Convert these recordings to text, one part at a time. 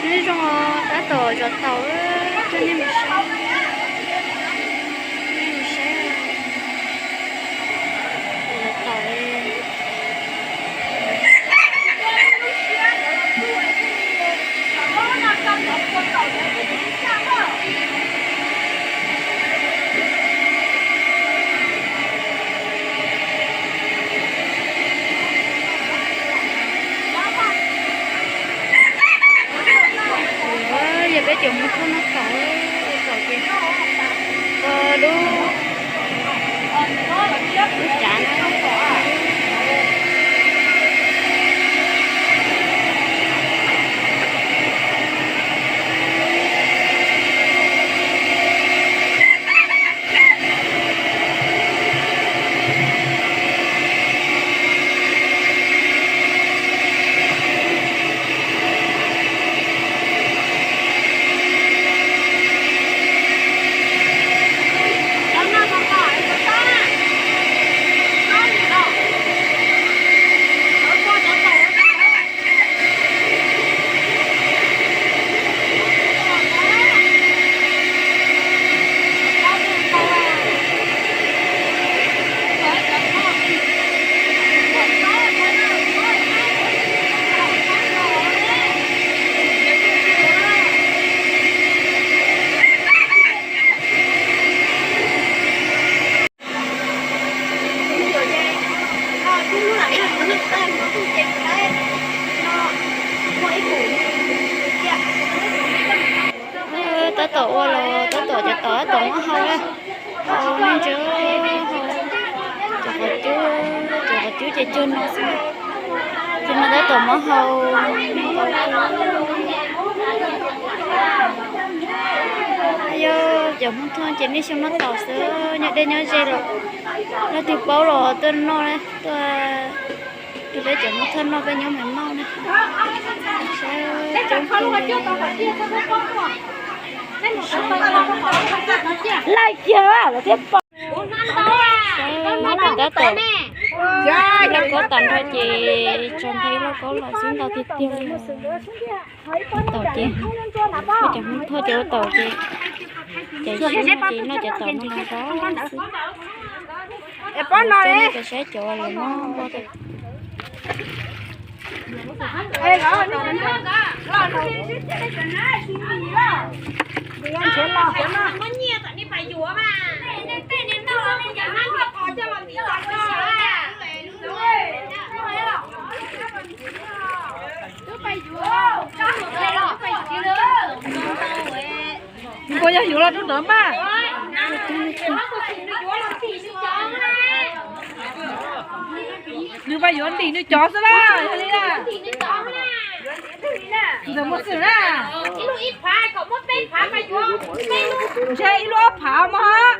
Nyob zoo, tab tom zov taum, coj nej mus saib, nej mus saib, zov taum. Yog peb cov Hmoob Thoj noj taum, ua taum ces kho lub, lub tsav no. Tab tom ua los tab tom cov taum tab tom muab hau na. Hau nej ntsia, cov qos cub, cov qos cub ces cuag no xwb. Ces no tab tom muab hau. Yog cov Hmoob Thoj ces nej xyoo noj taum xwb, nyob deb nyob ze los leej twg paub los tuaj noj, tuaj rau peb cov Hmoob Thoj noj, peb nyob Mes Mauj na. Saib coob kawg li. Saib tab tom lauj kaub tas nrho ces tso nrho ib lauj kaub los xwb, ntau tiag tiag li. Taum ces, peb cov Hmoob Thoj ces ua taum ces, ces noj cov taum no na zov xwb. Coj nej mus saib cov uas noj npoj thiab. Nws puas yog yuav los rau ntawd mas? Nws mas yuav ntim nws cov xwb las, yog li na. Ntxawm muaj xwm na. Ntshe ib lub ob phav mas.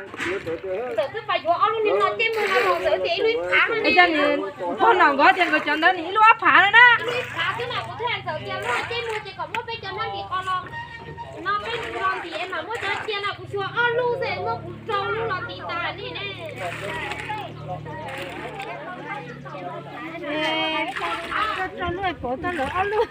Ua cas nws pog nom nkawd tias nkawd cov ntawd nws ib lub ob phav no na. Rau lub pov tau lawv ob lub.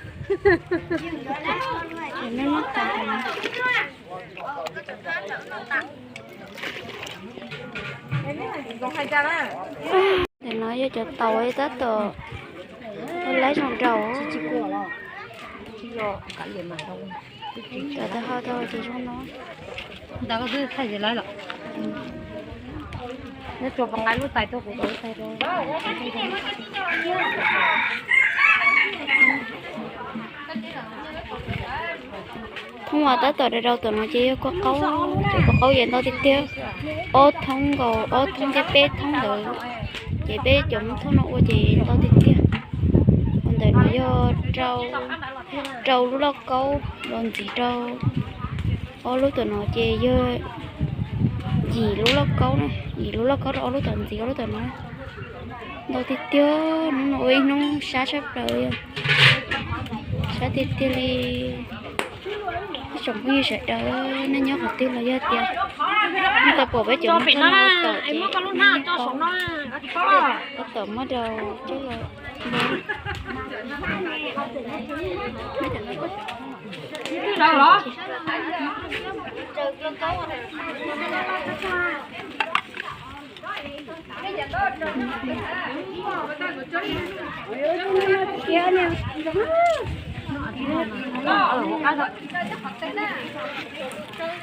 Ntawm no yog cov taum tab tom laib zoo nraus. Cov taum hau tau ces zoo no. Ntawd koj twb thaij ces laib los. Neb tsuas pom nqa lub tais tuaj kuv tau lub tais rau. Thoob uas tab tom rau rau tom no ces yog kua qaub, cov kua qaub ces ntau tiag tiag, ob thoob nkaus ob thoob thiab peb thoob ntawd, ces peb cov Hmoob Thoj no ua ces ntau tiag tiag. Ua ntawm no yog rau, rau lub lauj kaub los ntxiv rau ob lub tom no ces yog yim lub lauj kaub na, yim lub lauj kaub rau ob lub tom ntxiv ob lub tom no. Ntau tiag tiag, hnub no ua ib hnub sab tshaj plaws li, sab tiag tiag li. Ib tsoom phooj ywg sawv daws, nej nyob qhov twg los yog tias Tau pom peb cov no tom ces, tom muab rau coj los.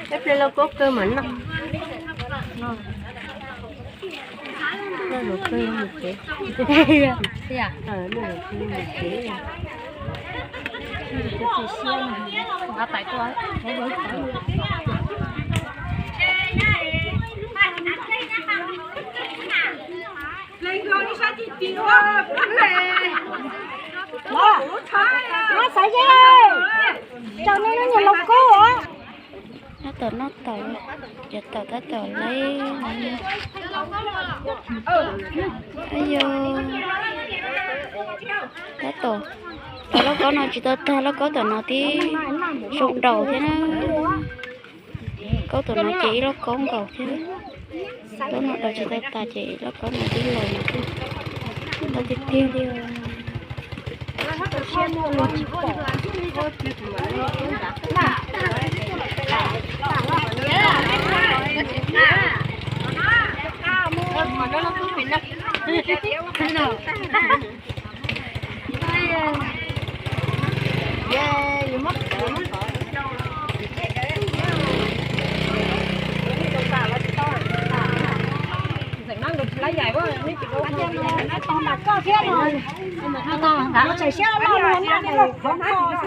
Peb ple lauj kaub kawg mas noj. Noj lauj kaub mus tsev. Noj lauj kaub mus tsev. Noj tom noj tom, cov tom tab tom lawm. Yog tab tom, tom lauj kaub no tsis tau tag, lauj kaub tom no twb zoo daus thiab na. Kaub tom no ces ib lauj kaub nkaus thiab. Kaub no daus tsis tau tas ces lauj kaub no twb laus thiab. Ntau tiag tiag li.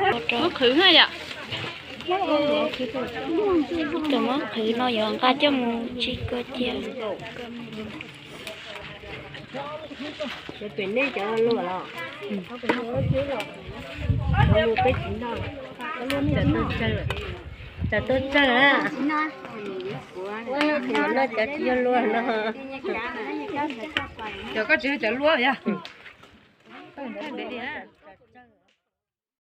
Muab qhwv na yom. Tus muab qhwv no yuav nqa coj mus tsis kawg cia. Cov pem nej cov luaj los? Cov luaj peb tsis noj. Cov tuaj tsawg, cov tuaj tsawg na. Cov no cov tsis yog luaj no. Cov koj tsis yog cov luaj yog.